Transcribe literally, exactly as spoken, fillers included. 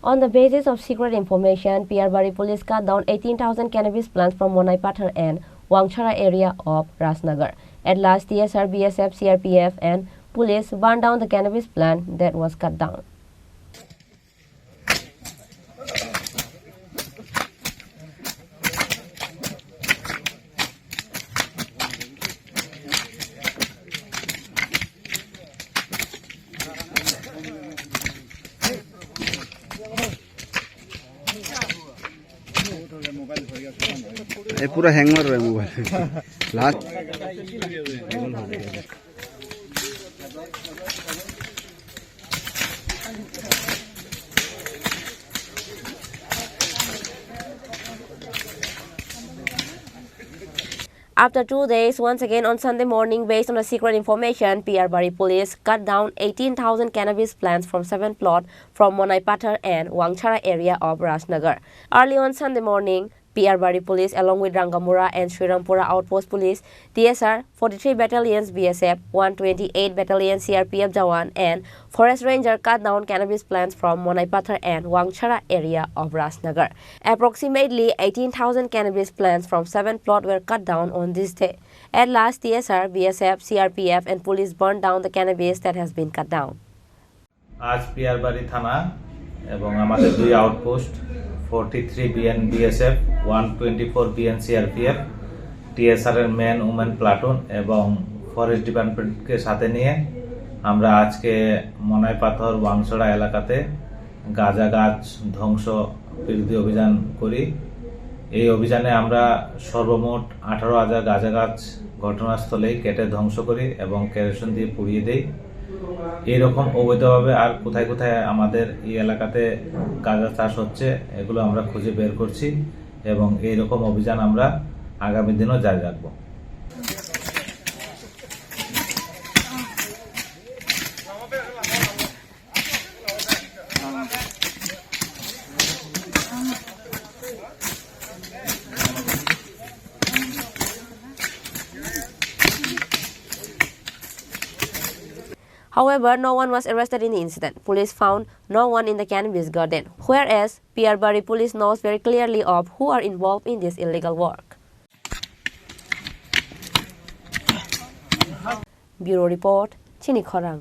On the basis of secret information, Piyarbari police cut down eighteen thousand cannabis plants from Monaipathar and Wangchara area of Rajnagar. At last, T S R, B S F, C R P F and police burned down the cannabis plant that was cut down. এই পুরা হ্যাং মারবে mobile. Last. After two days, once again on Sunday morning, based on a secret information, Piyarbari police cut down eighteen thousand cannabis plants from seven plot from Monaipathar and Wangchara area of Rajnagar. Early on Sunday morning, Piyarbari police along with Rangamura and Srirampura outpost police, T S R, forty-three battalions B S F, one twenty-eight battalion C R P F jawan and forest ranger cut down cannabis plants from Monaipathar and Wangchara area of Rajnagar. Approximately eighteen thousand cannabis plants from seven plot were cut down on this day. At last, T S R, B S F, C R P F and police burned down the cannabis that has been cut down. আজ পিয়ারবাড়ি থানা এবং আমাদের দুই outpost forty three BN BSF, one twenty four BN CRPF, TSR এর men women platoon এবং forest ডিপার্টমেন্টকে সাথে নিয়ে আমরা আজকে মনাই পাথর ওয়াংছড়া এলাকাতে গাঁজা গাছ ধ্বংস বিরোধী অভিযান করি। এই অভিযানে আমরা সর্বমোট আঠারো হাজার গাঁজা গাছ ঘটনাস্থলেই কেটে ধ্বংস করি এবং কেরোসিন দিয়ে পুড়িয়ে দেই। এইরকম অবৈধভাবে আর কোথায় কোথায় আমাদের এই এলাকাতে গাঁজা চাষ হচ্ছে, এগুলো আমরা খুঁজে বের করছি এবং এইরকম অভিযান আমরা আগামী দিনও জারি রাখবো। However, no one was arrested in the incident. Police found no one in the cannabis garden, whereas Piyarbari police knows very clearly of who are involved in this illegal work. Bureau report, Chini Khorang.